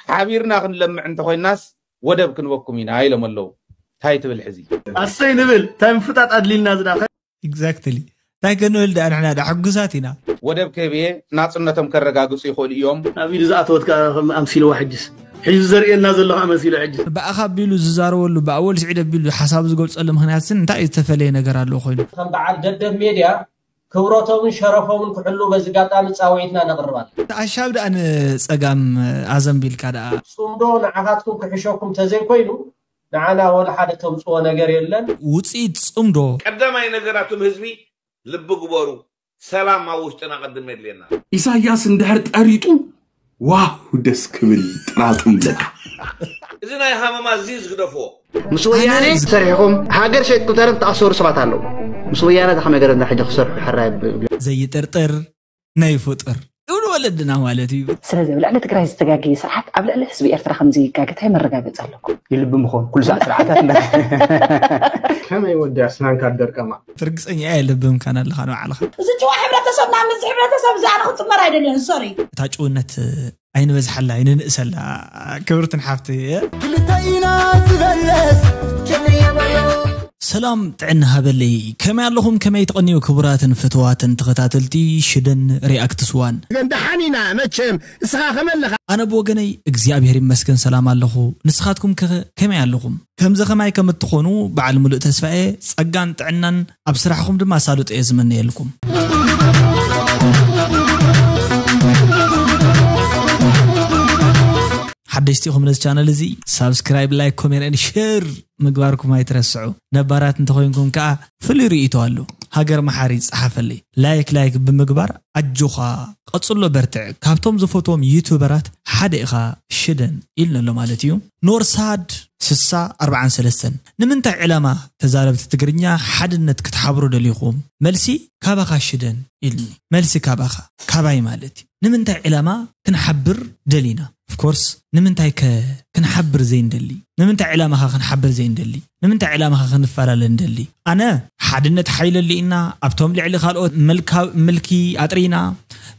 ሓቢርና ክንለምዕ እንተኾይናስ ወደብ ክንበኩም ኢና ኢሎም ኣለዉ። እንታይ ትብል ሕዚ? ኣሰይ ንብል። እንታይ ምፍጣጥ ኣድሊልና ዝዳኸ? Exactly። እንታይ ክንብል ደኣ ንሕና ደኣ ሕጉሳት ኢና። ወደብ ክህብ እየ፣ ናጽነቶም ከረጋግጹ ይኽእሉ እዮም። ኣብ ኢዱ ዝኣተወት ከዓ ከም ኣምሲልዋ ሕጅስ። ሕጂ ዘርእየና ዘሎ ከዓ መሲሉ ሕጅስ። ብኣኻ ቢሉ ዝዛረበሉ ብኣወል ስዒድ ኣቢሉ ሓሳቡ ዝገልጸሉ ምክንያት ስን እንታይ ዝተፈለየ ነገር ኣለዎ ኮይኑ? ከም በዓል ደደብ ሜድያ ክብረቶምን ሸረፎምን ክሕሉ በዚ ጋጣሚ ጻውዒትና ነቕርብ ኣለና። ኣሻብ ደኣ ንጸጋም ኣዘንቢልካ ደኣ። ጽምዶ ንዓኻትኩም ክሕሸኩም ተዘይኮይኑ ንዓና ወላ ሓደ ተምጽዎ ነገር የለን። ውጽኢት ጽምዶ ቀዳማይ ነገራቱም ህዝቢ ልቢ ግበሩ። ሰላም ኣብ ውሽጥና ቅድም የድልየና። ኢሳያስ እንድሕር ጠሪጡ ዋው ደስ ክብል ጥራጡ ይብለካ። እዚ ናይ ሃመማ እዚ ዝግደፍዎ። ምስ ወያነ ሰሪሕኹም ሃገር ሸጥኩም ተረፍ ተኣሰሩ ሰባት ኣለዉ። ምስ ወያነ ዳኸመ ገረና ሕጂ ክሰርሑ ሕራይ ብለ ዘይጥርጥር ናይ ፍጡር ይብሉ ወለድና ማለት እዩ። ስለዚ ኣብ ልዕሊ ትግራይ ዝተጋገየ ስርዓት ኣብ ልዕሊ ህዝቢ ኤርትራ ከም ዘይጋገ እንታይ መረጋገፂ ኣለኩም? ይልብም ኾን ኩሉ ሰዓት ስርዓታት እንዳ ከመይ ወዲ ኣስናንካ ደርቀማ። ርግፀኛ እየ ልብምካን ኣለኻ ንባዕልኻ። እዚ ጭዋ ሕብረተሰብና ምስ ሕብረተሰብ እዚ ኣነ ክጥመር ኣይደልን። ሶሪ። እታ ጭውነት ኣይንበዝሓላ ኣይንንእሰላ ክብርትን ሓፍቲ። ክልተ ኢና ዝበለስ ሰላም ጥዕና ሃበለይ። ከመይ ኣለኹም? ከመይ ትቐንዩ ክቡራትን ፍትዋትን ተኸታተልቲ ሽደን ሪኣክትስ ዋን? ግን ደሓን ኢና መቸም። እስኻ ከመይ ኣለኻ? ኣነ ብወገነይ እግዚኣብሔር ይመስገን ሰላም ኣለኹ። ንስኻትኩም ከ ከመይ ኣለኹም? ከምዚ ከማይ ከም እትኾኑ በዓል ሙሉእ ተስፋ እየ። ጸጋን ጥዕናን ኣብ ስራሕኹም ድማ ሳሉጥ እየ ዝምነየልኩም። ሓደሽቲ ኢኹም ነዚ ቻነል እዚ ሳብስክራይብ፣ ላይክ፣ ኮሜንት፣ ሼር ምግባርኩም ኣይትረስዑ። ነባራት እንተኾይንኩም ከዓ ፍሉይ ርእይቶ ኣሎ። ሃገር መሓሪ ጸሓፈለይ። ላይክ ላይክ ብምግባር ኣጆኻ ቀጽሎ በርትዕ። ካብቶም ዝፈትዎም ዩቱበራት ሓደ ኢኻ ሽደን ኢልኒ ኣሎ ማለት እዩ። ኖርሳድ ስሳ ኣርባዓን ሰለስተን ንምንታይ ዕላማ ተዛረብቲ ትግርኛ ሓድነት ክትሓብሩ ደሊኹም? መልሲ ካባኻ ሽደን ኢልኒ። መልሲ ካባኻ ካባይ ማለት እዩ። ንምንታይ ዕላማ ክንሓብር ደሊና? Of course ንምንታይ ከ ክንሓብር ዘይንደሊ? ንምንታይ ዕላማ ከ ክንሓብር ዘይንደሊ? ንምንታይ ዕላማ ከ ክንፈላለ ንደሊ? ኣነ ሓድነት ሓይሊ ኣሊእና ኣብቶም ልዕሊ ካልኦት ምልካ ምልኪ ኣጥሪና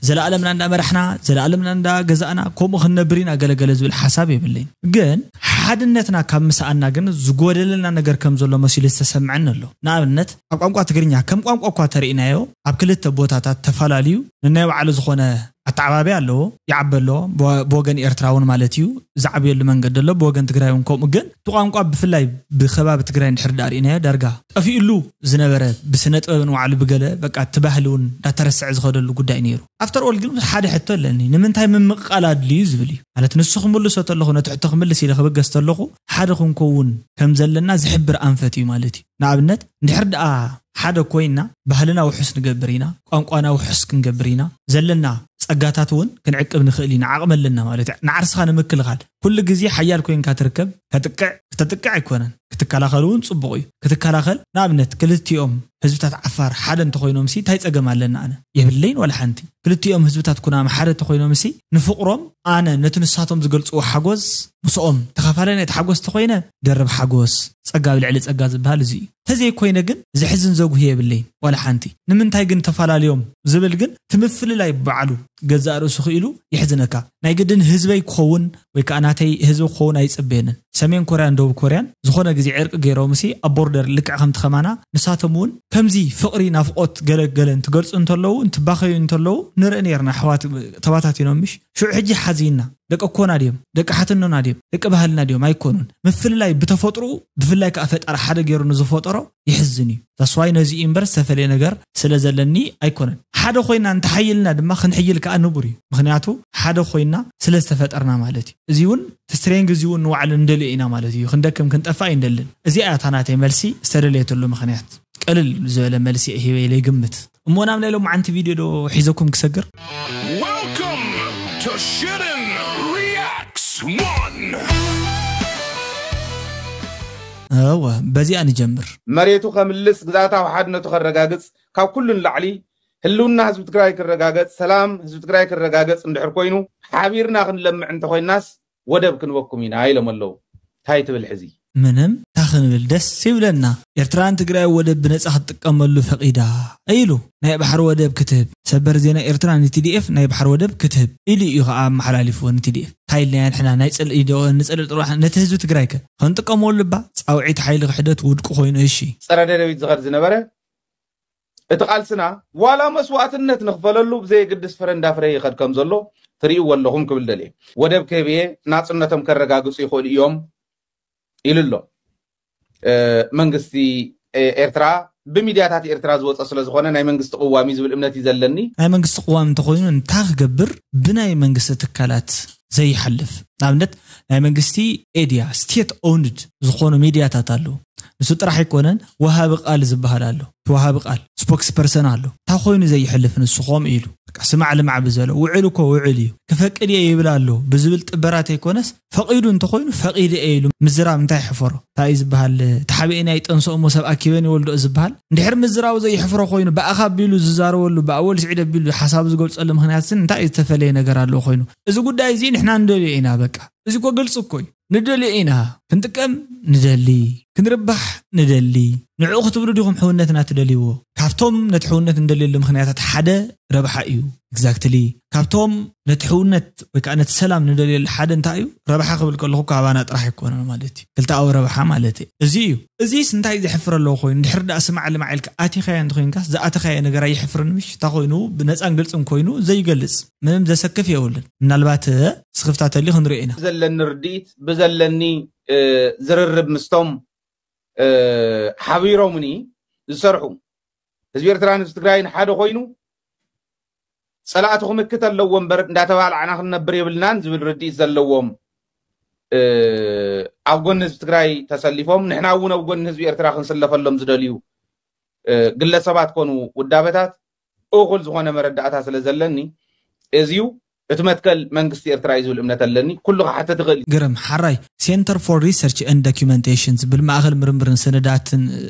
ዘለኣለምና እንዳመራሕና ዘለኣለምና እንዳገዛእና ከምኡ ክንነብር ኢና ገለገለ ዝብል ሓሳብ የብለይን። ግን ሓድነትና ካብ ምሰኣና ግን ዝጎደለና ነገር ከም ዘሎ መሲሉ ዝተሰምዐኒ ኣሎ። ንኣብነት ኣብ ቋንቋ ትግርኛ ከም ቋንቋ እኳ ተርኢናዮ ኣብ ክልተ ቦታታት ተፈላለዩ ንናይ ባዕሉ ዝኾነ ኣተዓባብያ ኣለዎ፣ ይዓቢ ኣሎ። ብወ- ብወገን ኤርትራ እውን ማለት እዩ ዝዓብየሉ መንገዲ ኣሎ፣ ብወገን ትግራይ እውን ከምኡ። ግን እቲ ቋንቋ ብፍላይ ብከባቢ ትግራይ እንድሕር ዳኣ ርኢናዮ ዳርጋ ጠፊኡሉ ዝነበረ ብስነ ጥበብን ባዕሉ ብገለ በቃ እቲ ባህሊ እውን እንዳተረስዐ ዝኸደሉ ጉዳይ ነይሩ። ኣፍተር ኦል ግን ሓደ ሕቶ ኣለኒ፣ ንምንታይ ምምቕቓል ኣድልዩ ዝብል እዩ። ማለት ንሱ ክምልሶ ተለኹ ነቲ ሕቶ ክምልስ ኢለ ክብገስ ተለኹ ሓደ ክንከውን ከም ዘለና ዝሕብር ኣንፈት እዩ ማለት እዩ። ንኣብነት እንድሕር ደኣ ሓደ ኮይና ባህልና ውሑስ ንገብር ኢና፣ ቋንቋና ውሑስ ክንገብር ኢና፣ ዘለና ጸጋታት እውን ክንዕቅብ ንኽእል ኢና፣ ዓቕሚ ኣለና ማለት እዩ። ንዓርስኻ ንምክልኻል ኩሉ ግዜ ሓያል ኮይንካ ትርከብ፣ ከጥቅዕ ክተጥቅዕ ኣይኮነን፣ ክትከላኸል እውን ጽቡቕ እዩ። ክትከላኸል ንኣብነት ክልቲኦም ህዝብታት ዓፋር ሓደ እንተኾይኖም ሲ እንታይ ጸገም ኣለና? ኣነ የብለይን ዋላ ሓንቲ። ክልቲኦም ህዝብታት ኩናማ ሓደ እንተኾይኖም ሲ ንፍቕሮም ኣነ ነቲ ንሳቶም ዝገልጽዎ ሓጎስ ምስኦም ተኻፋላይ ናይቲ ሓጎስ እንተኾይነ ደርብ ሓጎስ ጸጋ ብልዕሊ ጸጋ ዝበሃል እዚ እዩ። ተዘይኮይነ ግን ዝሕዝን ዘጉሂ የብለይን ዋላ ሓንቲ። ንምንታይ ግን ተፈላለዮም ዝብል ግን እቲ ምፍልላይ ባዕሉ ገዛእ ርእሱ ክኢሉ የሕዝነካ። ናይ ግድን ህዝበይ ክኸውን ወይ ከዓ ናተይ ህዝቢ ክኸውን ኣይጽበየንን። ሰሜን ኮርያን ደቡብ ኮርያን ዝኾነ ግዜ ዕርቂ ገይሮም ሲ ኣብ ቦርደር ልክዕ ከምቲ ከማና ንሳቶም እውን ከምዚ ፍቕሪ ናፍቖት ገለ ገለ እንትገልጹ እንተለዉ እንትባኸዩ እንተለዉ ንርኢ ነርና። ኣሕዋት ተባታቲኖም ምሽ ሽዑ ሕጂ ሓዚና ደቂ ኮና ድዮም ደቂ ሓትኖና ድዮም ደቂ ባህልና ድዮም ኣይኮኑን። ምፍልላይ ብተፈጥሩ ብፍላይ ከዓ ፈጣሪ ሓደ ገይሩ ንዝፈጠሮ ይሕዝን እዩ። ተስዋይ ነዚ እዩ እምበር ዝተፈለየ ነገር ስለ ዘለኒ ኣይኮነን። ሓደ ኮይና እንተሓይልና ድማ ክንሕይል ከዓ ንቡር እዩ። ምክንያቱ ሓደ ኮይና ስለ ዝተፈጠርና ማለት እዩ። እዚ እውን እቲ ስትሬንግ እዚ እውን ንባዕሉ እንደልዮ ኢና ማለት እዩ። ክንደክም ክንጠፋ ኣይንደልን። እዚኣ እያ እታ ናተይ መልሲ ዝተደለየትሉ ምክንያት። ቀልል ዝበለ መልሲ ሂበ ኢለ ይግምት። እሞ ናብ ናይ ሎማዓንቲ ቪድዮ ዶ ሒዘኩም ክሰግር? Welcome to Shooting Reacts One. እወ በዚኣ ንጀምር። መሬቱ ከምልስ፣ ግዝኣታዊ ሓድነቱ ከረጋግጽ፣ ካብ ኩሉ ንላዕሊ ህልውና ህዝቢ ትግራይ ክረጋገጽ፣ ሰላም ህዝቢ ትግራይ ክረጋገጽ እንድሕር ኮይኑ፣ ሓቢርና ክንለምዕ እንተኾይናስ ወደብ ክንበኩም ኢና ኢሎም ኣለዉ። እንታይ ትብል ሕዚ? ምንም ታኽንብል ደስ ይብለና። ኤርትራን ትግራይ ወደብ ብነጻ ክትጥቀመሉ ፈቒዳ ኢሉ ናይ ባሕሪ ወደብ ክትህብ፣ ሰበር ዜና ኤርትራ ንቲዲኤፍ ናይ ባሕሪ ወደብ ክትህብ ኢሉ እዩ ከዓ ኣመሓላሊፍዎ ንቲዲኤፍ። እንታይ ኢልና ንሕና ናይ ጽልኢ ዶ ንጸልእ ጥራሕ ነቲ ህዝቢ ትግራይ ከ ክንጥቀመሉ ባ ጻውዒት ሓይሊ ክሕደት ውድቂ ኮይኑ። እሺ፣ ጸረ ደደቢት ዝኸድ ዝነበረ እቲ ቃልስና ዋላ መስዋእትነት ንኽፈለሉ ብዘየግድስ ፍረ እንዳፍረ ይኸድ ከም ዘሎ ትርእይዎ ኣለኹም ክብል ደልየ። ወደብ ክህብየ ናጽነቶም ከረጋግጹ ይኽእሉ እዮም ኢሉ ኣሎ። መንግስቲ ኤርትራ ብሚድያታት ኤርትራ ዝወፀ ስለዝኾነ ናይ መንግስቲ ቅዋም እዩ ዝብል እምነት እዩ ዘለኒ። ናይ መንግስቲ ቅዋም እንተኾይኑ እንታይ ክገብር ብናይ መንግስቲ ትካላት ዘይሓልፍ? ንኣብነት ናይ መንግስቲ ኤድያ ስቴት ኦውንድ ዝኾኑ ሚድያታት ኣለዉ። ንሱ ጥራሕ ኣይኮነን፣ ወሃቢ ቃል ዝበሃል ኣሎ። እቲ ወሃቢ ቃል ስፖክስ ፐርሰን ኣሎ። እንታይ ኮይኑ ዘይሕልፍ ንሱ ከምኡ ኢሉ በቃ ስማዕ ልማዕ ብዘሎ ውዕል እኮ ውዕል እዩ፣ ክፈቅድ እየ ይብል ኣሎ ብዝብል ጥበራት ኣይኮነስ፣ ፈቒዱ እንተኾይኑ ፈቒደ እየ ኢሉ ምዝራብ እንታይ ይሕፈሮ? እንታይ እዩ ዝበሃል? ተሓቢኤን ኣይጠንሰኦሞ ሰብ ኣኪበን ይወልዶ ዝበሃል። እንድሕር ምዝራቡ ዘየሕፍሮ ኮይኑ ብኣኻ ኣቢሉ ዝዛረበሉ ብኣወል ስዒድ ኣቢሉ ሓሳቡ ዝገልፀሉ ምኽንያት ስን እንታይ እዩ ዝተፈለየ ነገር ኣለዎ ኮይኑ? እዚ ጉዳይ እዚ ንሕና ንደልዮ ኢና በቃ። እዚ እኮ ግልፂ እኮ እዩ። ንደልዮ ኢና። ክንጥቀም ንደሊ፣ ክንርባሕ ንደሊ። ንዕኡ ክትብሉ ዲኹም ሕውነትና ትደልይዎ? ካብቶም ነቲ ሕውነት ንደልየሉ ምኽንያታት ሓደ ረብሓ እዩ። ኤግዛክትሊ። ካብቶም ነቲ ሕውነት ወይ ከዓ ነቲ ሰላም ንደልየሉ ሓደ እንታይ እዩ? ረብሓ ክብል ከለኹ እኮ ኣባና ጥራሕ ኣይኮነን ማለት እዩ። ክልተኣዊ ረብሓ ማለት እዩ። እዚ እዩ። እዚስ እንታይ ዘሕፍር ኣለዎ ኮይኑ? ድሕር ደኣ ስማዕ ልማዕ ኢልካ ኣቲኻዮ እንተኾይንካስ ዝኣተኻዮ ነገር ኣየሕፍርን ምሽ? እንታይ ኮይኑ ብነፃን ግልፅን ኮይኑ ዘይገልፅ ምንም ዘሰክፍ የብሉን። ምናልባት ስኽፍታ ተልዩ ክንሪኦ ኢና። ብዘለኒ ርድኢት፣ ብዘለኒ ዝርርብ ምስቶም ሓቢሮምኒ ዝሰርሑ ህዝቢ ኤርትራን ህዝቢ ትግራይን ሓደ ኮይኑ ፀላእቲ ክምክት ኣለዎ እምበር እንዳተባላዕና ክንነብር የብልናን ዝብል ርድኢት ዘለዎም ኣብ ጎኒ ህዝቢ ትግራይ ተሰሊፎም ንሕና እውን ኣብ ጎኒ ህዝቢ ኤርትራ ክንስለፈሎም ዝደልዩ ግለሰባት ኮኑ ውዳበታት እኹል ዝኾነ መረዳእታ ስለ ዘለኒ እዚዩ እቲ መትከል መንግስቲ ኤርትራ እዩ ዝብል እምነት ኣለኒ። ኩሉ ክሓተት ይኽእል እዩ። ግርም ሓራይ ሴንተር ፎር ሪሰርች ኤንድ ዶኪመንቴሽን ዝብል ማእኸል ምርምርን ሰነዳትን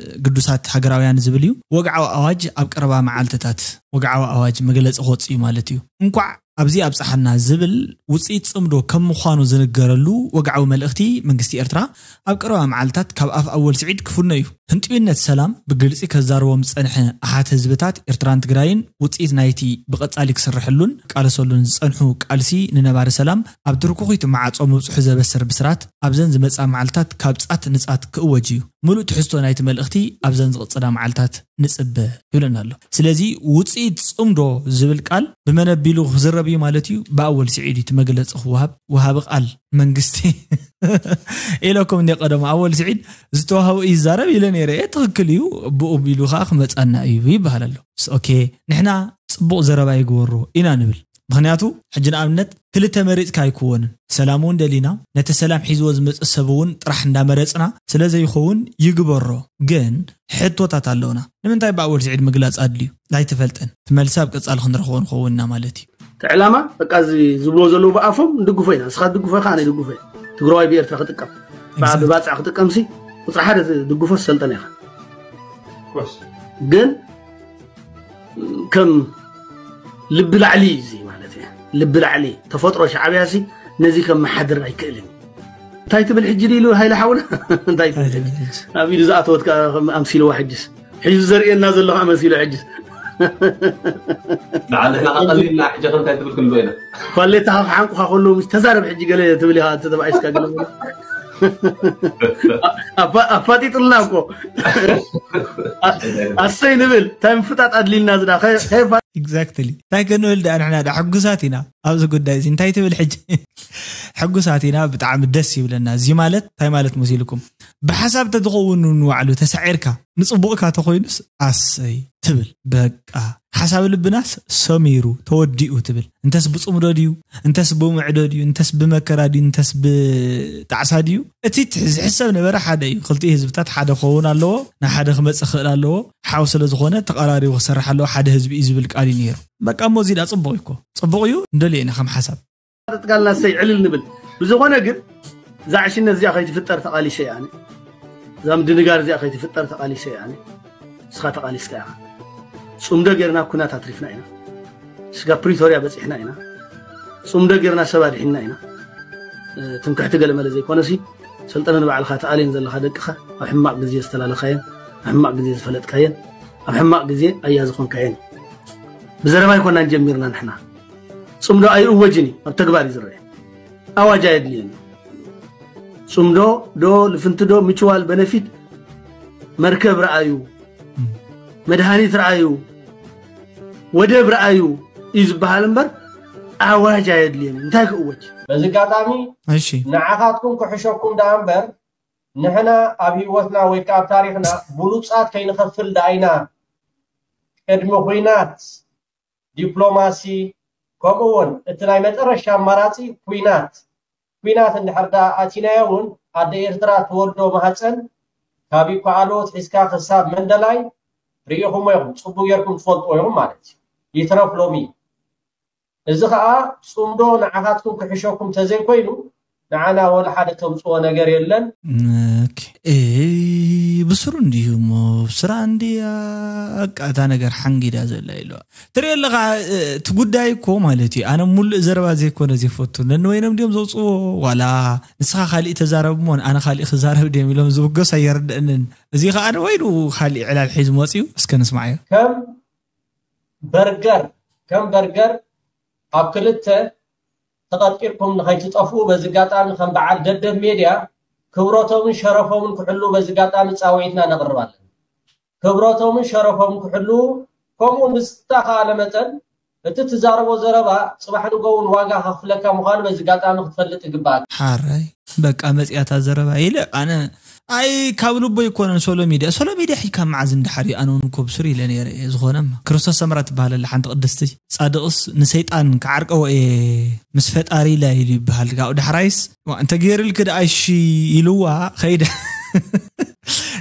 ግዱሳት ሃገራውያን ዝብል እዩ። ወግዓዊ ኣዋጅ ኣብ ቀረባ መዓልትታት ወግዓዊ ኣዋጅ መግለፂ ክወፅእ እዩ ማለት እዩ። እንኳዕ ኣብዚ ኣብፀሓና ዝብል ውፅኢት ፅምዶ ከም ምዃኑ ዝንገረሉ ወግዓዊ መልእኽቲ መንግስቲ ኤርትራ ኣብ ቀረባ መዓልታት ካብ ኣፍ ኣወል ስዒድ ክፍኖ እዩ። ህንጥዩነት ሰላም ብግልፂ ከዛርቦም ዝፀንሐ ኣሓት ህዝብታት ኤርትራን ትግራይን ውፅኢት ናይቲ ብቐፃሊ ክስርሐሉን ቃለሰሉን ዝፀንሑ ቃልሲ ንነባሪ ሰላም ኣብ ትርኩኺት መዓፆ ምብፅሑ ዘበስር ብስራት ኣብዘን ዝመፃ መዓልታት ካብ ፃት ንፃት ክእወጅ እዩ። ምሉእ ትሕዝቶ ናይቲ መልእኽቲ ኣብዘን ዝቕፅላ መዓልታት ንፅበ ይብለና ኣሎ። ስለዚ ውፅኢት ፅምዶ ዝብል ቃል ብመን ኣቢሉ ክዝረብ እዩ ማለት እዩ? ብኣወል ስዒድ እዩ እቲ መግለፂ ክወሃብ። ወሃቢ ቃል መንግስቲ ኢለኩም እንደ ቀደሙ ኣወል ስዒድ ዝተዋህቦ እዩ ይዛረብ ኢለ ነይረ እየ። ትኽክል እዩ፣ ብኡ ኣቢሉ ከዓ ክመፃና እዩ ይበሃል ኣሎ። ኦኬ፣ ንሕና ፅቡቕ ዘረባ ይግበሮ ኢና ንብል። ምኽንያቱ ሕጂ ንኣብነት ክልተ መሪፅካ ኣይክወንን። ሰላም እውን ደሊና ነቲ ሰላም ሒዝዎ ዝመፅእ ሰብ እውን ጥራሕ እንዳመረፅና ስለ ዘይኸውን ይግበሮ። ግን ሕቶታት ኣለውና። ንምንታይ ብኣወል ስዒድ ምግላፅ ኣድልዩ? ኣይትፈልጠን። እቲ መልሲ ኣብ ቀፃሊ ክንረኽቦ ንኸውን ኢና ማለት እዩ። እቲ ዕላማ በቃ እዚ ዝብሎ ዘለዉ ብኣፎም ንድግፎ ኢና። ንስኻ ትድግፎ ኢኻ፣ ኣነ ይድግፎ እየ። ትግራዋይ ብኤርትራ ክጥቀም፣ ብዓ-፣ ብባፅዕ ክጥቀምሲ ቁፅሪ ሓደ ትድግፎ ሰልጠነ ኢኻ። ግን ከም ልቢ ላዕሊ እዩ እዚ ማለት እዩ። ልቢ ላዕሊ ተፈጥሮ ሻዕብያ ሲ ነዚ ከም መሓድር ኣይክእልን። እንታይ ትብል ሕጂ ድዩ ኢሉ ሃይለ ሓውና? እንታይ ትብል ሕጂ? ኣብ ኢዱ ዝኣተወት ከኣ ከም ኣምሲልዋ ሕጅስ። ሕጂ ዘርእየና ዘሎ ከኣ መሲሉ ሕጅስ። ንዓና ቀሊልና ሕጂ ከ እንታይ ትብል ክንብሎ ኢና? ኳሌታኻ ክሓንቁኻ ከለዉ ምስ ተዛረብ ሕጂ ገለ ትብል ኢኻ፣ እቲ ተባኢስካ ገለ ኣፋ-፣ ኣፋጢጡልና እኮ። ኣሰይ ንብል፣ እንታይ ምፍጣጥ ኣድሊልና ዝዳ፣ ከ-፣ ከይፋ- ኤግዛክትሊ። እንታይ ክንብል ደኣ ንሕና ደኣ ሕጉሳት ኢና ኣብዚ ጉዳይ እዚ። እንታይ ትብል ሕጂ? ሕጉሳት ኢና፣ ብጣዕሚ ደስ ይብለና። እዚ ማለት እንታይ ማለት መሲልኩም? ብሓሳብ ተትኸውን ንባዕሉ ተሳዒርካ ንጽቡቕካ ተኾይኑስ ኣሰይ ትብል። በቃ ሓሳብ ልብናስ ሰሚሩ ተወዲኡ ትብል። እንተስ ብጽምዶ ድዩ? እንተስ ብውዕዶ ድዩ? እንተስ ብመከራ ድዩ? እንተስ ብጣዕሳ ድዩ? እቲ ትሕ-፣ ዝሕሰብ ነበረ ሓደ እዩ። ክልቲኡ ህዝብታት ሓደ ክኸውን ኣለዎ፣ ንሓደ ክመጽእ ክኽእል ኣለዎ። ሓው ስለ ዝኾነ ተቐራሪቡ ክሰርሕ ኣለዎ፣ ሓደ ህዝቢ እዩ ዝብል ቃል እዩ ነይሩ። በቃ እሞ እዚ ደኣ ጽቡቕ እዩ እኮ። ጽቡቕ እዩ፣ ንደልዮ ኢና ከም ሓሳብ። ጥቃልና እሰይ ዕልል ንብል። ብዝኾነ ግን እዛ ዕሽነት እዚኣ ከይትፍጠር ተቓሊሰ እየ ኣነ። እዛ ምድንጋር እዚኣ ከይትፍጠር ተቓሊሰ እየ ኣነ። ንስኻ ተቓሊስካ ኢኻ። ጽምዶ ጌርና ኩናት ኣትሪፍና ኢና። ስጋብ ፕሪቶርያ በጺሕና ኢና። ጽምዶ ጌርና ሰብ ኣድሒንና ኢና። እ፣ ትምክሕቲ ገለ መለ ዘይኮነሲ፣ ሰልጠነ ንባዕልካ ተኣልየን ዘለኻ ደቅኻ ኣብ ሕማቕ ግዜ ዝተላለኻየን ኣብ ሕማቕ ግዜ ዝፈለጥካየን ኣብ ሕማቕ ግዜ ኣያ ዝኾንካየን። ብዘረባ ኣይኮናን ጀሚርና ንሕና። ጽምዶ ኣይእወጅን እዩ፣ ኣብ ተግባር እዩ ዝረአ። ኣዋጅ ኣየድልየን እዩ። ጽምዶ ዶ ልፍንቲ ዶ ምችዋል በነፊት መርከብ ረኣዩ፣ መድሃኒት ረኣዩ፣ ወደብ ረኣዩ እዩ ዝበሃል እምበር ኣዋጅ ኣየድልየን እዩ። እንታይ ክእወጅ? በዚ ኣጋጣሚ እሺ ንዓኻትኩም ክሕሸኩም ደኣ እምበር ንሕና ኣብ ህይወትና ወይ ከዓ ኣብ ታሪኽና ብሉፃት ከይንኸፍል ደኣ ኢና። ቅድሚ ኹናት ዲፕሎማሲ ከምኡ እውን እቲ ናይ መጨረሻ ኣማራፂ ኩናት ኩናት እንድሕር ደኣ ኣቲናዮ እውን ኣደ ኤርትራ ትወልዶ ማህፀን ካብ ይከኣሎ ትሒዝካ ክሳብ መንደላይ ርኢኹሞ ኢኹም፣ ፅቡቅ ጌርኩም ትፈልጥዎ ኢኹም ማለት እዩ። ይትረፍ ሎሚ እዚ ከዓ ፅምዶ ንዓኻትኩም ክሕሸኩም ተዘይኮይኑ ንዓና ወላ ሓደ ተምፅዎ ነገር የለን። ኦኬ። ኤይ፣ ብስሩ እንዲሁ እሞ ስራ እንዲ በቃ እታ ነገር ሓንጊዳ ዘላ ኢለዋ ትርኢ ኣለኻ። እቲ ጉዳይ እኮ ማለት እዩ ኣነ ሙሉእ ዘረባ ዘይኮነ ዘይፈቱ ነንወይኖም ድዮም ዘውፅዎ ዋላ ንስኻ ካሊእ ተዛረብ እሞ ኣነ ካሊእ ክዛረብ ድዮም ኢሎም ዝብገሱ ኣየርድእንን። እዚ ከዓ ንወይኑ ካሊእ ዕላል ሒዙ መፅዩ እስከ ንስማዓዮ። ከም በርገር ከም በርገር ኣብ ክልተ ተቐርቂርኩም ንኸይትጠፍኡ በዚ ኣጋጣሚ ከም በዓል ደደብ ሜድያ ክብረቶምን ሸረፎምን ክሕልዉ በዚ ኣጋጣሚ ፃውዒትና ነቕርብ ኣለና። ክብረቶምን ሸረፎምን ክሕልዉ ከምኡ ምስ ዝተኻእለ መጠን እቲ ትዛረቦ ዘረባ ፅባሕ ንጎ እውን ዋጋ ከኽፍለካ ምዃኑ በዚ ኣጋጣሚ ክትፈልጥ ይግባእ። ሓራይ በቃ መፅያታ ዘረባ ኢለ ኣነ ኣይ ካብ ልቦ ይኮነን ሶሎ ሚድያ ሶሎ ሚድያ ሒካ መዓዝ እንዳሓር ኣነ እውን ኮብሱር ኢለ ነይረ እየ ዝኾነማ ክርስቶስ ሰምራ ትበሃል ኣላ ሓንቲ ቅድስቲ ጻድቕስ ንሰይጣን ክዓርቀዎ እየ ምስ ፈጣሪ ኢላ ኢሉ ይበሃል ካብኡ ዳሕራይስ ዋ እንተ ገይርልኪ ደኣ እሺ ኢልዋ ኸይደ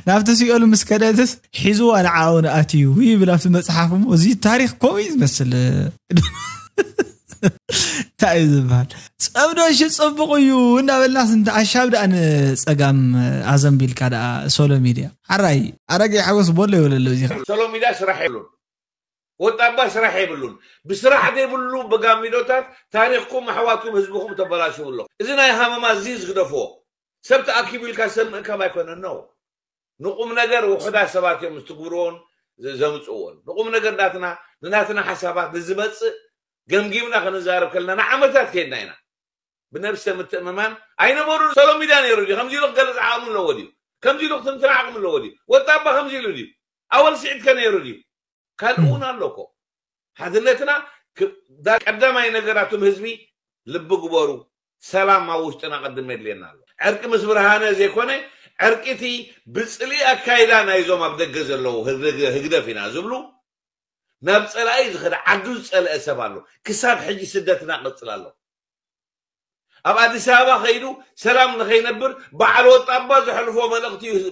ናብቲ ሲኦል ምስ ከደትስ ሒዝዋ ንዓኡ ንኣትዩ ይብል ኣብቲ መፅሓፍ እሞ እዚ ታሪክ ከምኡ እዩ ዝመስል እንታይ እዩ ዝበሃል ፀብዶ እሺ ፅቡቅ እዩ እናበልናስ እንተ ኣሻብ ደኣ ንፀጋም ኣዘንቢልካ ደኣ ሶሎ ሚድያ ሓራይ ኣረገ ሓጎስ ቦሎ ይበለሎ እዚኻ ሰሎሚዳ ስራሕ የብሉን ወጣባ ስራሕ የብሉን ብስራሕ ዘይብሉ በጋሚዶታት ታሪክኩም ኣሕዋትኩም ህዝብኩም ተበላሽው ኣሎ እዚ ናይ ሃመማ እዚ ዝግደፍዎ ሰብ ተኣኪቡ ኢልካ ሰብ ምእካብ ኣይኮነን ነው ንቁም ነገር ውሑዳት ሰባት እዮም ዝትግብርዎን ዘምፅዎን ንቁም ነገር ናትና ንናትና ሓሳባት ንዝመፅእ ገምጊምና ክንዛረብ ከለና ንዓመታት ከይድና ኢና ብነብሰ ምትእምማን ኣይነበሩን ሰሎሚዳ ነይሩ ድዩ ከምዚ ኢሉ ክገልፅ ዓቕሚ ኣለዎ ድዩ ከምዚ ኢሉ ክትንትን ዓቕሚ ኣለዎ ድዩ ወጣባ ከምዚ ኢሉ ድዩ ኣወል ስዒድ ከ ነይሩ ድዩ ካልእ እውን ኣሎ እኮ ሓድነትና ቀዳማይ ነገር ኣቱም ህዝቢ ልቢ ግበሩ ሰላም ኣብ ውሽጥና ቅድም የድልየና ኣሎ ዕርቂ ምስ ብርሃነ ዘይኮነ ዕርቂ እቲ ብፅልኢ ኣካይዳ ናይዞም ኣብ ደገ ዘለዉ ህግደፍ ኢና ዝብሉ ናብ ፀላኢ ዝኸደ ዓዱ ዝፀልአ ሰብ ኣሎ ክሳብ ሕጂ ስደትና ቀፅል ኣሎ ኣብ ኣዲስ ኣበባ ከይዱ ሰላም ንኸይነብር በዓል ወጣባ ዘሕልፎ መልእኽቲ እዩ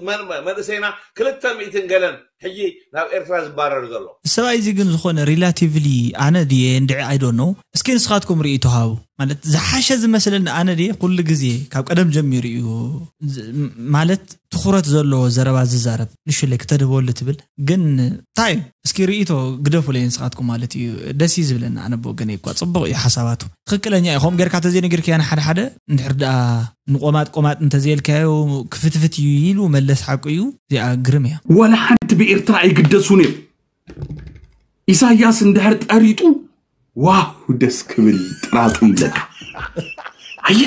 መንእሰይና ክልተ ሚእትን ገለን ሕጂ ናብ ኤርትራ ዝባረር ዘሎ። ሰብኣይ እዚ ግን ዝኾነ relatively ኣነ ድየ እንድዒ I don't know እስኪ ንስኻትኩም ርእይቶ ሃቡ ማለት ዝሓሸ ዝመስለኒ ኣነ ድየ ኩሉ ግዜ ካብ ቀደም ጀሚሩ እዩ ማለት ትኹረት ዘለዎ ዘረባ ዝዛረብ ንሽለይ ክተድህበሉ ትብል ግን እንታይ እዩ እስኪ ርእይቶ ግደፉለይ ንስኻትኩም ማለት እዩ ደስ እዩ ዝብለኒ ኣነ ብወገነይ እኳ ፅቡቕ እዩ ሓሳባቱ ትኽክለኛ እዩ ከምኡ ጌርካ ተዘይነጊርካያ ንሓደ ሓደ እንድሕር ደኣ ንቆማጥ ቆማጥ እንተዘየልካዮ ክፍትፍት እዩ ኢሉ መለስ ሓቁ እዩ እዚኣ ግርም እያ ወላ ሓንቲ ብኤርትራ ኣይግደሱን እዮም ኢሳያስ እንድሕር ጠሪጡ ዋው ደስ ክብል ጥራጡ ይብለካ ኣየ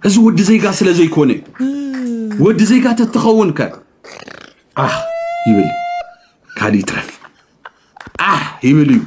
እዚ ወዲ ዜጋ ስለ ዘይኮነ ወዲ ዜጋ ተትኸውን ከ ኣህ ይብል ካልእ ይትረፍ ኣህ ይብል እዩ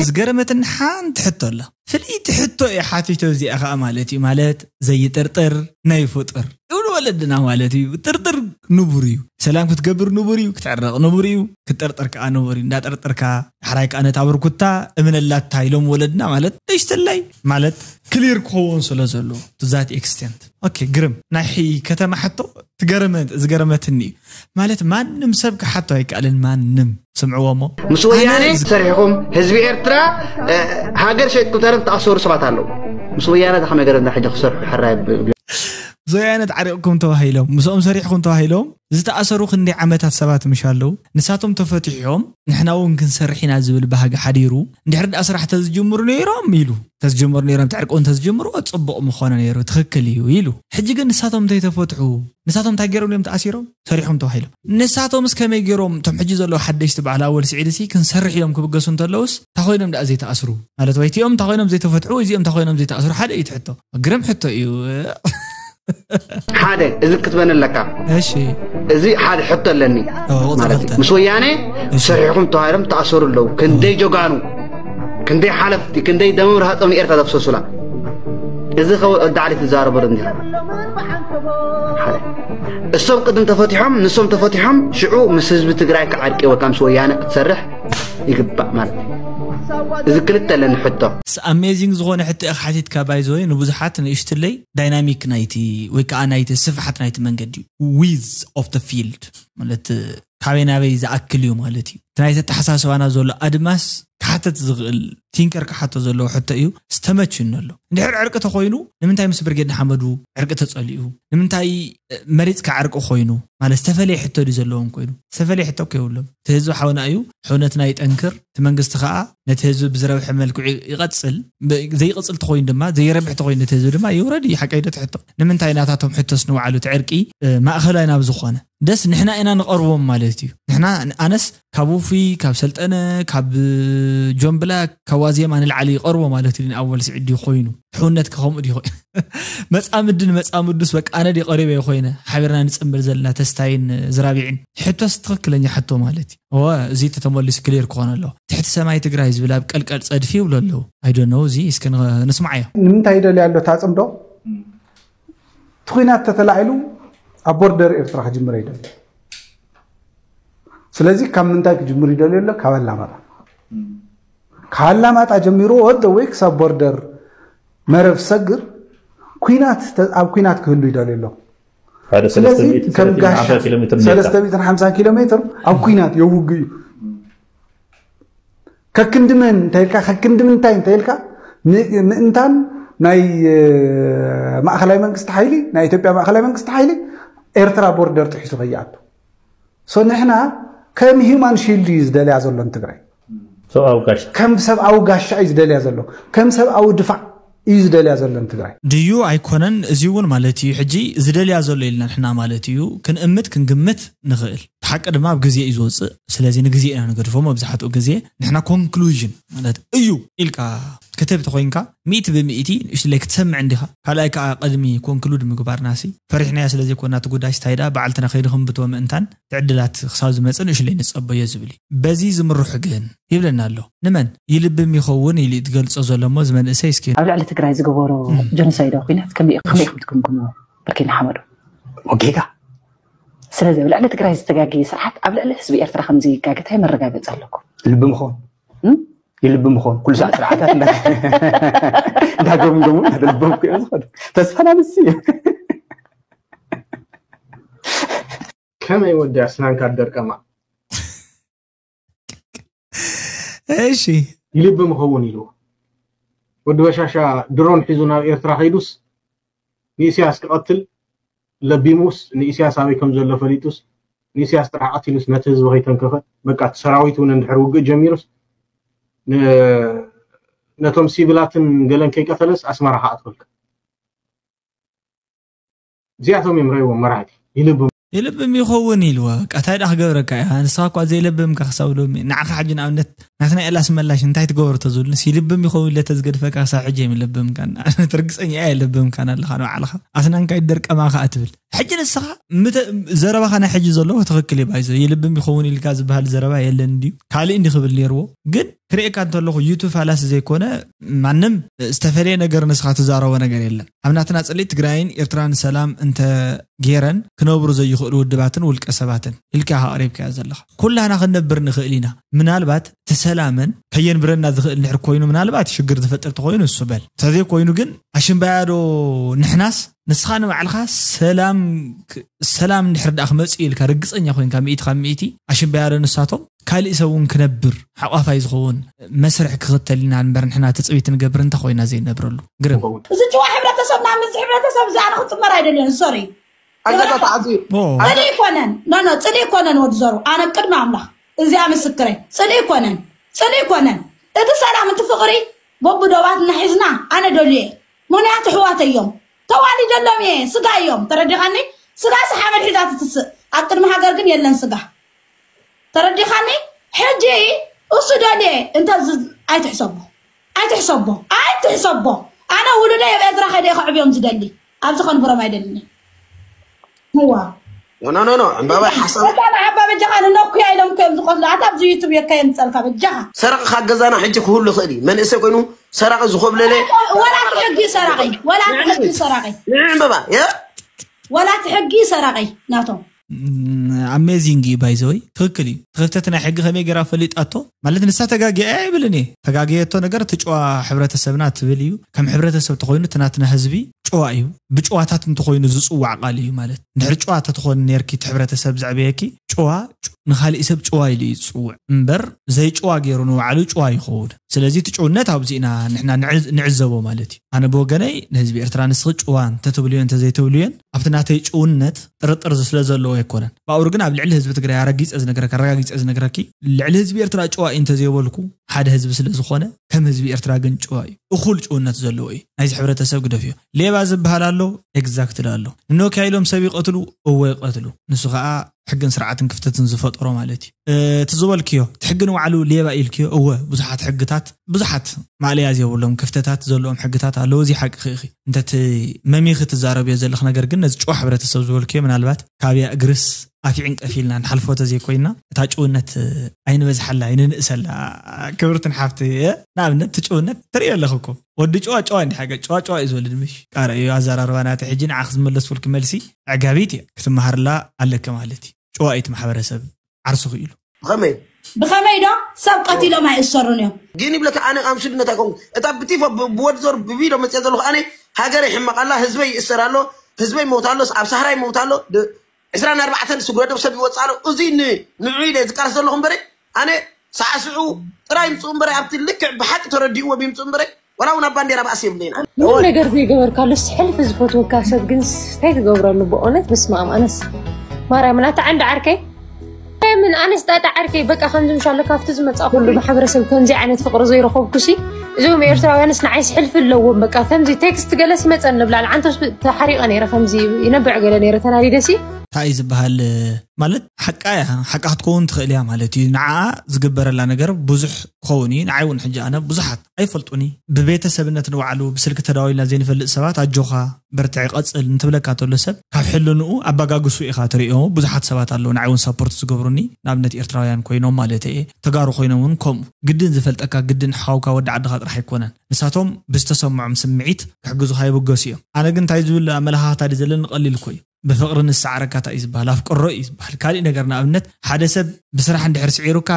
ዝገረመትን ሓንቲ ሕቶ ኣላ ፍልይቲ ሕቶ እየ ሓቲቶ እዚኣ ከዓ ማለት እዩ ማለት ዘይጥርጥር ናይ ፍጡር ይብሉ ወለድና ማለት እዩ ጥርጥር ንቡር እዩ ሰላም ክትገብር ንቡር እዩ ክትዕረቕ ንቡር እዩ ክትጠርጠር ከዓ ንቡር እዩ እንዳጠርጠርካ ሓራይ ከዓ ነታ ብርኩታ እምነላታ ኢሎም ወለድና ማለት ንእሽተላይ ማለት ክሊር ክኸውን ስለ ዘሎ to that extent okay ግርም ናይ ከተማ ሕቶ ትገረመት ዝገረመትኒ እዩ ማለት ማንም ሰብ ክሓቶ ኣይከኣልን ማንም ስምዕዎ እሞ ምስ ወያኔ ሰሪሕኹም ህዝቢ ኤርትራ ሃገር ሸጥኩም ተረም ተኣሰሩ ሰባት ኣለዉ ምስ ወያነ ታ ከመይ ገረና ሕጂ ክሰርሑ ሕራይ ዞያነት ዓሪቕኩም ተባሂሎም፣ ምስኦም ሰሪሕኩም ተባሂሎም ዝተኣሰሩ ክንደይ ዓመታት ሰባት ምሽ ኣለዉ። ንሳቶም ተፈቲሖም ንሕና እውን ክንሰርሕ ኢና ዝብል ባህጊ ሓዲሩ፣ እንድሕር ደኣ ስራሕ ተዝጅምሩ ነይሮም ኢሉ፣ ተዝጅምሩ ነይሮም፣ ትዕርቁ እንተዝጅምሩ ጽቡቕ ምኾነ ነይሩ፣ ትኽክል እዩ ኢሉ። ሕጂ ግን ንሳቶም እንተይተፈትሑ፣ ንሳቶም እንታይ ገይሮም እዮም ተኣሲሮም? ሰሪሖም ተባሂሎም። ንሳቶምስ ከመይ ገይሮም እቶም ሕጂ ዘለዉ ሓደሽቲ በዓል ኣወል ስዒድሲ ክንሰርሕ ኢሎም ክብገሱ እንተለውስ እንታይ ኮይኖም ደኣ ዘይተኣስሩ? ማለት ወይ እቲኦም እንታይ ኮይኖም ዘይተፈትሑ ወይ እዚኦም እንታይ ኮይኖም ዘይተኣስሩ? ሓደ እዩ እቲ ሕቶ። ግርም ሕቶ እዩ። ሓደ እዚ ክትበን ኣለካ። እሺ። እዚ ሓደ ሕቶ ኣለኒ። ኦ፣ ቁፅሪ ማለት ክልተ። ምስ ወያነ እሺ። ሰሪሕኩም ተባሂሎም ተኣሰሩ ኣለዉ። ክንደይ ጀጋኑ፣ ክንደይ ሓለፍቲ፣ ክንደይ ደመ ርሃጾም ንኤርትራ ዘፍሰሱላ። እዚ ከወዳዕሊ ትዛረበሉ እንዲኻ። ሓደ። እሶም ቅድም ተፈቲሖም፣ ንሶም ተፈቲሖም፣ ሽዑ ምስ ህዝቢ ትግራይ ክዓርቂ ወይ ከም ምስ ወያነ ክትሰርሕ ይግባእ ማለት እዩ። እዚ ክልተ ኣለኒ ሕቶ። ኣሜዚንግ ዝኾነ ሕቶ ኢኻ ሓቲትካ። ባይዘወይ ንብዙሓት ንእሽትለይ ዳይናሚክ ናይቲ ወይ ከዓ ናይቲ ስፍሓት ናይቲ መንገዲ እዩ። ዊዝ ኦፍ ተ ፊልድ ማለት ካበይ ናበይ ዝኣክል እዩ ማለት እዩ። እቲ ናይቲ ኣተሓሳስባና ዘሎ ኣድማስ ክሓተት ዝኽእል ቲንከር ክሓቶ ዘለዎ ሕቶ እዩ። ዝተመችኒ ኣሎ። እንድሕር ዕርቂ ተኮይኑ ንምንታይ ምስ ብርጌድ ንሓመዱ ዕርቂ ተጸሊኡ? ንምንታይ መሪጽካ ዕርቂ ኮይኑ? ማለት ዝተፈለየ ሕቶ ድዩ ዘለዎም ኮይኑ? ዝተፈለየ ሕቶ እኮ የብሎም። እቲ ህዝቢ ሓውና እዩ። ሕውነትና ይጠንክር። እቲ መንግስቲ ከዓ ነቲ ህዝቢ ብዝረብሐ መልክዑ ይቐጽል። ብ-፣ ዘይቐጽል ተኮይኑ ድማ ዘይረብሕ ተኮይኑ ነቲ ህዝቢ ድማ ይውረድ እዩ። ሓቀይ ዶ ትሕቶ? ንምንታይ ናታቶም ሕቶስ ንባዕሉ እቲ ዕርቂ እ፣ ማእኸላይ ናብ ዝኾነ ደስ ንሕና ኢና ንቐርቦም ማለት እዩ። ንሕና ኣነስ ካብ ውፉይ፣ ካብ ሰልጠነ፣ ካብ ጆን ብላክ፣ ካብ ዋዜማ ንላዕሊ ይቐርቦ ማለት እዩ። ንኣወል ስዒድ ድዩ ኮይኑ? ሕውነት ከ ከምኡ ድዩ ኮይኑ? መጻምድን መጻምዱስ በቃ ኣነ ድዩ ቀሪበ ኮይነ? ሓቢርና ንጽንብል ዘለና ተስታይን ዝራቢዕን። ሕቶስ ትኽክለኛ ሕቶ ማለት እዩ። እወ፣ እዚ ተተመሊሱ ክሊር ክኾን ኣለዎ። ትሕቲ ሰማይ ትግራይ ዝብል ኣብ ቀልቀል ጸድፊ ይብሉ ኣለዉ። I don't know፣ እዚ እስከ ን-፣ ንስማዓዮ። ንምንታይ ይደልያ ኣሎ ታጽምዶ? እቲ ኲናት ተተላዒሉ ኣብ ቦርደር ኤርትራ ክጅምር ይደሊ። ስለዚ ካብ ምንታይ ክጅምር ይደልዮ ኣሎ? ካብ ኣላማጣ። ካብ ኣላማጣ ጀሚሩ ወደ ወይ ክሳብ ቦርደር መረብ ሰግር ኲናት ተ-፣ ኣብ ኲናት ክህሉ ይደልዮ ኣሎ። ሓደ ስለዚ ከም ጋሻ ኪሎ ሜትር ሜዳ። ሰለስተ ሚእትን ሓምሳን ኪሎ ሜትር ኣብ ኲናት የውግ እዩ። ከክንዲ መን እንተኢልካ፣ ከክንዲ ምንታይ እንተኢልካ፣ ም-፣ ምእንታን ናይ እ፣ ማእኸላይ መንግስቲ ሓይሊ፣ ናይ ኢትዮጵያ ማእኸላይ መንግስቲ ሓይሊ ኤርትራ ቦርደር ጥሒሱ ከይኣቱ። ሶ ንሕና ከም ሂማን ሺልድ እዩ ዝደልያ ዘሎ ንትግራይ። ሰብኣዊ ጋሻ። ከም ሰብኣዊ ጋሻ እዩ ዝደልያ ዘሎ። ከም ሰብኣዊ ድፋዕ እዩ ዝደልያ ዘሎ ንትግራይ። ድዩ ኣይኮነን? እዚ እውን ማለት እዩ ሕጂ ዝደልያ ዘሎ ኢልና ንሕና ማለት እዩ ክንእምት ክንግምት ንኽእል። ሓቂ ድማ ኣብ ግዜ እዩ ዝወፅእ። ስለዚ ንግዜ ኢና ንገድፎ። መብዛሕትኡ ግዜ ንሕና ኮንክሉዥን ማለት እዩ ኢልካ ክትህብ ተኮይንካ ሚእቲ ብሚእቲ ንእሽትለይ ክትሰምዕ እንዲኻ። ካልኣይ ከዓ ቅድሚ ኮንክሉድ ምግባርናሲ ፈሪሕናያ ስለዘይኮና እቲ ጉዳይ ስታይዳ በዓልትና ከይድኽንብቶ ምእንታን ትዕድላት ክሳብ ዝመፅእ ንእሽትለይ ንፀበዮ ዝብል እዩ። በዚ ዝምርሑ ግን ይብለና ኣሎ። ንመን ይልብም ይኸውን ኢሉ ትገልጾ ዘሎ እሞ እዚ መንእሰይ እስኪ ኣብ ልዕሊ ትግራይ ዝገበሮ ጀኖሳይዳዊ ኩናት ከመይ ከመይ ኢኹም ትግምግሞ? ብርኪና ሓመዱ ጌጋ። ስለዚ ኣብ ልዕሊ ትግራይ ዝተጋገየ ስርዓት ኣብ ልዕሊ ህዝቢ ኤርትራ ከም ዘይጋገ እንታይ መረጋገፂ ኣለኩም? ልቢ ምኾን እም? ይልቢ ምኾን ኩሉ ሰዓት ስርዓታት እንዳ- እንዳገምገሙ እናተልቦም እዮም ዝኸዱ። ተስፋና ንሱ እዩ። ከመይ ወዲ ኣስናንካ ደርቀማ እሺ ይልቢ ምኸውን ኢልዎ። ወዲ በሻሻ ድሮን ሒዙ ናብ ኤርትራ ከይዱስ ንኢሳያስ ክቐትል ለቢሙስ ንኢሳያስ ኣበይ ከም ዘሎ ፈሊጡስ ንኢሳያስ ጥራሕ ቀቲሉስ ነቲ ህዝቢ ከይተንከፈ በቃ እቲ ሰራዊት እውን እንድሕር ውግእ ጀሚሩስ ን- ነቶም ሲቪላትን ገለን ከይቀተለስ ኣስመራ ክኣትወልካ እዚኣቶም እዮም ረይዎም መራሕቲ ይልብም ይልብም ይኸውን ኢልዋ። በቃ እንታይ ደኣ ክገብረካ እያ? ንስኻ እኳ ዘይለብምካ ክሳብ ሎሚ። ንዓኻ ሕጂ ንኣብነት ናትና ኤላስ መላሽ እንታይ ትገብሮ ተዝብሉንስ ይልብም ይኸውን ኢለ ተዝገድፈካ ክሳብ ሕጂ እዮም ይለብምካን። ንኣብነት ርግጸኛ እያ የለብምካን ኣለኻ ንባዕልኻ። ኣስናንካ ይደርቀማ ከኣ ትብል። ሕጂ ንስኻ ምተ-፣ ዘረባኻ ናይ ሕጂ ዘሎ ትኽክል እዩ ባይዘ። ይልብም ይኸውን ኢልካ ዝበሃል ዘረባ የለን እንድዩ። ካልእ እንዲ ክብል ነይርዎ። ግን ክርእየካ እንተለኹ ዩቱብ ፋላሲ ዘይኮነ ማንም ዝተፈለየ ነገር ንስኻ ትዛረቦ ነገር የለን። ኣብ ናትና ጽልኢ ትግራይን ኤርትራን ሰላም እንተ ገይረን ክነብሩ ዘይኽእሉ ውድባትን ውልቀ ሰባትን ኢልካ ኢኻ ኣቕሪብካዮ ዘለኻ። ኩላህና ክንነብር ንኽእል ኢና። ምናልባት እቲ ሰላመን ከየንብረና ዝኽእል እንድሕር ኮይኑ ምናልባት ሽግር ዝፈጥር ተኾይኑ እሱ በል። እንተዘይኮይኑ ግን ኣሽምባያዶ ንሕናስ ንስኻ ንባዕልኻ ሰላም ሰላም እንድሕር ደኣ ክመጽእ ኢልካ ርግጸኛ ኮይንካ ሚእቲ ካብ ሚእቲ ኣሽምባያዶ ንሳቶም ካልእ ሰብ እውን ክነብር ሓቋፋይ ዝኸውን መስርሕ ክኽተል ኢና እምበር ንሕና ትጽቢት ንገብር እንተ ኮይና ዘይነብረሉ ግርም። እዚ ጭዋ ሕብረተሰብና ምስ ሕብረተሰብ እዚ ኣነ ክጥመር ኣይደልን። ሶሪ። ኣጋጣሚ ተዓዝዩ ኦ፣ ጽልኢ ይኮነን ኖ ኖ ጽልኢ ይኮነን ወዲ ዘሩ ኣነ ቅድሚ ኣምላኽ እዚኣ ምስክረይ ጽልኢ ይኮነን ጽልኢ ይኮነን እቲ ሰላም እቲ ፍቕሪ በብዶባት እናሒዝና ኣነ ደልየ ምክንያቱ ኣሕዋተይ እዮም ተዋሊደሎም እየ ስጋ እዮም ተረዲኻኒ ስጋ ሰሓበድ ሒዛ ትትስእ ኣብ ቅድሚ ሃገር ግን የለን ስጋ ተረዲኻኒ ሕጂ እሱ ደልየ እንተ ኣይትሕሰቦ ኣይትሕሰቦ ኣይትሕሰቦ ኣነ ውሉደይ ኣብ ኤርትራ ከይደ ከዕብዮም ዝደሊ ኣብዚ ከንብሮም ኣይደልኒ ዋ ኖ ኖ ኖ ዕምባባ ሓሳብ በጣም ዓባ በጃኻ ንነኩያ ኢሎም እኮ እዮም ዝቆስሉ ኣታ ኣብዚ ዩቱብ የካ የምፀልካ በጃኻ ሰረቂ ካብ ገዛና ሕጂ ክህሉ ይኽእል እዩ መንእሰይ ኮይኑ ሰራቂ ዝኾብለለ ወላ ትሕጊ ሰራቂ ወላ ትሕጊ ሰራቂ ንዕ ዕምባባ የ ወላ ትሕጊ ሰራቂ ናቶም ኣሜዚንግ እዩ ባይዘወይ ትክክል እዩ ትክፍተት ናይ ሕጊ ከመይ ገይራ ፈሊጣቶ ማለት ንሳ ተጋጊያ እያ ይብልን እየ ተጋጊየቶ ነገር እቲ ጭዋ ሕብረተሰብና ትብል እዩ ከም ሕብረተሰብ ተኮይኑ እቲ ናትና ህዝቢ ጭዋ እዩ ብጭዋታት እንተኮይኑ ዝፅዋዕ ቃል እዩ ማለት እንድሕር ጭዋ ተትኮን ነርኪ እቲ ሕብረተሰብ ዘዕበየኪ ጭዋ ንካሊእ ሰብ ጭዋ ኢሉ እዩ ዝፅውዕ እምበር ዘይጭዋ ገይሩ ንባዕሉ ጭዋ ይኸውን ስለዚ እቲ ጭውነት ኣብዚ ኢና ንሕና ንዕዘቦ ማለት እዩ ኣነ ብወገነይ ንህዝቢ ኤርትራ ንስኺ ጭዋ እንተትብልዮ እንተዘይትብልዮን ኣብቲ ናተይ ጭውነት ጥርጥር ስለዘለዎ ኣይኮነን ብኣውሩ ግን ኣብ ልዕሊ ህዝቢ ትግራይ ኣረጊፀ ዝነግረካ ኣረጋጊፀ ዝነግረኪ ልዕሊ ህዝቢ ኤርትራ ጭዋ እዩ እንተዘይበልኩ ሓደ ህዝቢ ስለዝኾነ ከም ህዝቢ ኤርትራ ግን ጭዋ እዩ እኹል ጭውነት ዘለዎ እዩ ናይዚ ሕብረተሰብ ግደፍዮ ሌባ ዝበሃል ኣሎ ኤግዛክትሊ ኣሎ ንኖክያ ኢሎም ሰብ ይቐትሉ እወ ይቐትሉ ንሱ ከዓ ሕግን ስርዓትን ክፍተትን ዝፈጠሮ ማለት እዩ እቲ ዝበልክዮ እቲ ሕጊ ንባዕሉ ሌባ ኢልክዮ እወ ብዙሓት ሕግታት ብዙሓት ማእለያ ዘይብሎም ክፍተታት ዘለዎም ሕግታት ኣለዉ እዚ ሓቂ ክእኺ እንተቲ መሚኺ ትዛረብዮ ዘለኽ ነገር ግን ነዚ ጭዋ ሕብረተሰብ ዝበልክዮ ምናልባት ካብ ያእግርስ ኣፊዕን ቀፊልና ንሓልፎ ተዘይኮይና እታ ጭውነት ኣይንበዝሓላ ኣይንንእሰላ ክብርትን ሓፍቲ ንኣብነት ትጭውነት ትርእዮ ኣለኽ እኮ ወዲ ጭዋ ጭዋ እንዲ ሓገ ጭዋ ጭዋ እዩ ዝወልድ ምሽ ቃረ እዩ ኣዘራርባ ናተ ሕጂ ንዓኽ ዝመለስኩልክ መልሲ ዕጋቢት እየ ክትመሃርላ ኣለክ ማለት እዩ ጭዋ እዩ ማሕበረሰብ ዓርሱ ክኢሉ ብኸመይ ብኸመይ ዶ ሰብ ቀቲሎም ኣይእሰሩን እዮም ግን ይብለካ ኣነ ኣምስልነት ኣይኮንኩ እታ ብቲፎ ብወድ ዞር ብቪዶ መፅአ ዘለኹ ኣነ ሃገረይ ሕመቕ ኣላ ህዝበይ ይእሰር ኣሎ ህዝበይ ሞት ኣሎ ኣብ ሳህራይ ሞት ኣሎ ዕስራን ኣርባዕተን ስጉረ ሰብ ይወፅእ ኣሎ እዚ ንዑ ኢለ ዝቃለስ ዘለኹ እምበረ ኣነ ሳዕስዑ ጥራይ ይምፅኡ እምበረ ኣብቲ ልክዕ ብሓቂ ተረዲእዎም ይምፅኡ እምበረ ዋላ እውን ኣብ ባንዴራ ባእሲ የብለይን ኣነ ምንም ነገር ዘይገበርካሉስ ሕልፊ ዝፈትወካ ሰብ ግን እንታይ ክገብረሉ ብእውነት በስመኣም ኣነስ ማርያምን ኣታ ዓንዲ ዓርከይ ምን ኣነስ ጣጣ ዓርከይ በቃ ከምዚ ምሻሎ ካብቲ ዝመፃ ኩሉ ማሕበረሰብ ከምዚ ዓይነት ፍቅሪ ዘይረኸብኩሲ እዞም ኤርትራውያንስ ንዓይስ ሕልፊ ኣለዎም በቃ ከምዚ ቴክስት ገለስ ይመፀን ንብላል ዓንተስ ተሓሪቀ ነይረ ከምዚ ይነብዕ ገለ ነይረ ተናዲደሲ እንታይ እዩ ዝበሃል ማለት ሓቃ እያ ሓቃ ክትከውን ትኽእል እያ ማለት እዩ ንዓ ዝግበረላ ነገር ብዙሕ ክኸውን እዩ ንዓይ እውን ሕጂ ኣነ ብዙሓት ኣይፈልጡኒ ብቤተሰብነት ንባዕሉ ብስልኪ ተዳዊልና ዘይንፈልጥ ሰባት ኣጆኻ በርትዒ ቀፅል እንትብለካ ተሎ ሰብ ካብ ሕልንኡ ኣባጋግሱ ኢኻ ትርእዮ ብዙሓት ሰባት ኣለዉ ንዓይ እውን ሳፖርት ዝገብሩኒ ንኣብነት ኤርትራውያን ኮይኖም ማለት እየ ተጋሩ ኮይኖም እውን ከምኡ ግድን ዝፈልጠካ ግድን ሓውካ ወዲ ዓድኻ ጥራሕ ኣይኮነን ንሳቶም ብዝተሰምዖም ስምዒት ክሕግዙኻ ይብገሱ እዮም ኣነ ግን እንታይ ዝብል ኣመለኻኽታ ድዩ ዘለኒ ቀሊል እኮ እዩ ብፍቕሪ ንሰዓረካ እንታይ እዩ ዝበሃል ኣፍቅሮ እዩ ዝበሃል ካሊእ ነገር ንኣብነት ሓደ ሰብ ብስራሕ እንድሕር ስዒሩካ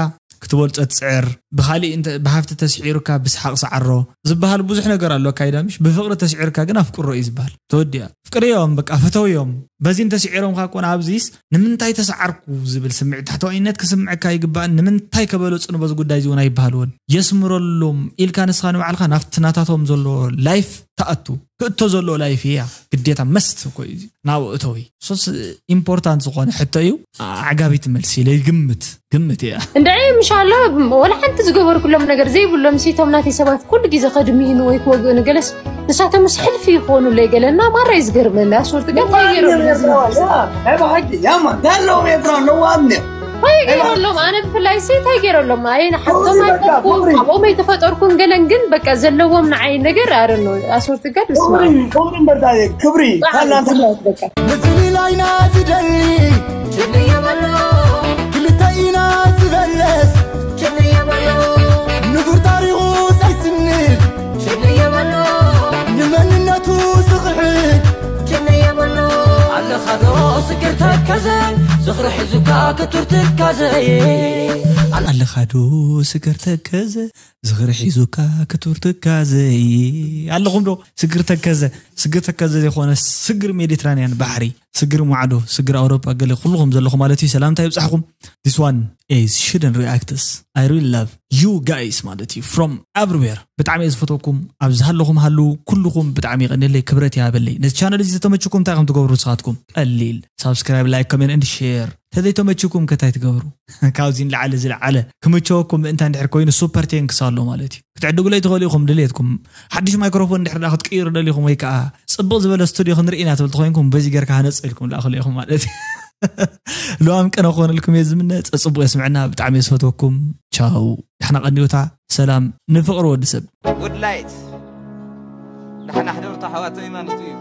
ክትበልፆ ትፅዕር ብካሊእ ብሃፍቲ ተስዒሩካ ብስሓቅ ሰዓሮ ዝበሃል ብዙሕ ነገር ኣሎ ኣካይዳ ምሽ ብፍቅሪ ተስዒርካ ግን ኣፍቅሮ እዩ ዝበሃል ተወዲኣ ፍቅርዮም በቃ ፍተውዮም በዚ እንተስዒሮምካ ኮን ኣብዚስ ንምንታይ ተሰዓርኩ ዝብል ስምዒት ታሕተዋይነት ክስምዐካ ይግባእን ንምንታይ ከበለፁ ንበዚ ጉዳይ እዚ እውን ኣይበሃልዎን የስምረሎም ኢልካ ንስኻ ንባዕልካ ናብቲ ናታቶም ዘሎ ላይፍ ትኣቱ ክእቶ ዘሎ ላይፍ እያ ግዴታ መስት እኮ እዩ ናብኡ እተዊ ሶስ ኢምፖርታንት ዝኾነ ሕቶ እዩ ኣዕጋቢት መልሲ ኢለ ይግምት ግምት እያ እንድዒ ምሻሎ ወላ ሓንቲ ዝገበርኩሎም ነገር ዘይብሎም ሲ ቶም ናተይ ሰባት ኩሉ ግዜ ከድምዩኒ ወይ ክወግእኒ ገለስ ንሳቶምስ ሕልፊ ይኾኑለይ ገለና ማራ እዩ ዝገርመኒ ኣስወርቲ ገ እንታይ ገይሮም ነዚ ናይ ብሓቂ ያማ ዳለው ኤርትራ ኣለዋ እምነ እንታይ ገይረሎም ኣነ ብፍላይ ሲ እንታይ ገይረሎም ኣየ ንሓቶም ኣይፈርኩ ካብኦም ኣይተፈጠርኩን ገለን ግን በቃ ዘለዎም ንዓይ ነገር ኣረኖ ኣስወርቲ ገ ክብሪ ክብሪ እምበርታ ክብሪ ካላንተ ምፍልላይና ዝደሊ ክልተ ኢና ዝበለስ ንቡር ታሪኹ ዘይስንድ ንመንነቱ ዝኽሕድ ኣለኻ ኣዶ ስግር ተከዘ ዝኽሪ ሒዙካ ክቱር ትካዘ ኣለኻዶ ስግር ተከዘ ዝኽሪ ሒዙካ ክቱር ትካዘ ኣለኹም ዶ? ስግር ተከዘ ስግር ተከዘ ዘይኮነ ስግር ሜዲትራንያን ባሕሪ፣ ስግር ማዕዶ፣ ስግር ኣውሮፓ፣ ገለ ኩልኹም ዘለኹም ማለት እዩ። ሰላምታ ይብጻሕኩም። This one is Shouldn't Reacts. I really love you guys ማለት እዩ። From everywhere ብጣዕሚ እየ ዝፈተኩም። ኣብ ዝሃለኹም ሃሉ ኩልኹም ብጣዕሚ ይቐንየለይ፣ ክብረት ይሃበለይ። ነዚ ቻነል እዚ ዝተመችኩም እንታይ ከም ትገብሩ ንስኻትኩም ቀሊል ሳብስክራይብ፣ ላይክ፣ ኮሜንት ኤንድ ሼር። ተዘይተመችኩም ከታይ ትገብሩ ካብዚ ንላዕሊ ዝለዓለ ክምቸወኩም ምእንታ እንድሕር ኮይኑ ሱፐር ቴንክስ ኣሎ ማለት እዩ። ክትዕድጉለይ ትኽእሉ ኢኹም ድሌትኩም። ሓድሽ ማይክሮፎን እንድሕር ዳ ክትቅይሩ ደሊኹም ወይ ከዓ ፅብቕ ዝበለ ስቱዲዮ ክንርኢ ኢና ትብል ተኮይንኩም በዚ ጌርካ ሃነፅ ኢልኩም ላእኽሉ ኢኹም ማለት እዩ። ልዋም ቅነ ክኾነልኩም እየ ዝምነ። ፀፅቡቅ የስምዕና። ብጣዕሚ የስፈትወኩም። ቻው። ዳሕና ቀንዮታ። ሰላም ንፍቅሪ ወዲ ሰብ። ውድላይት ዳሕና ሕደርታ ሓዋተይ ማለት እዩ።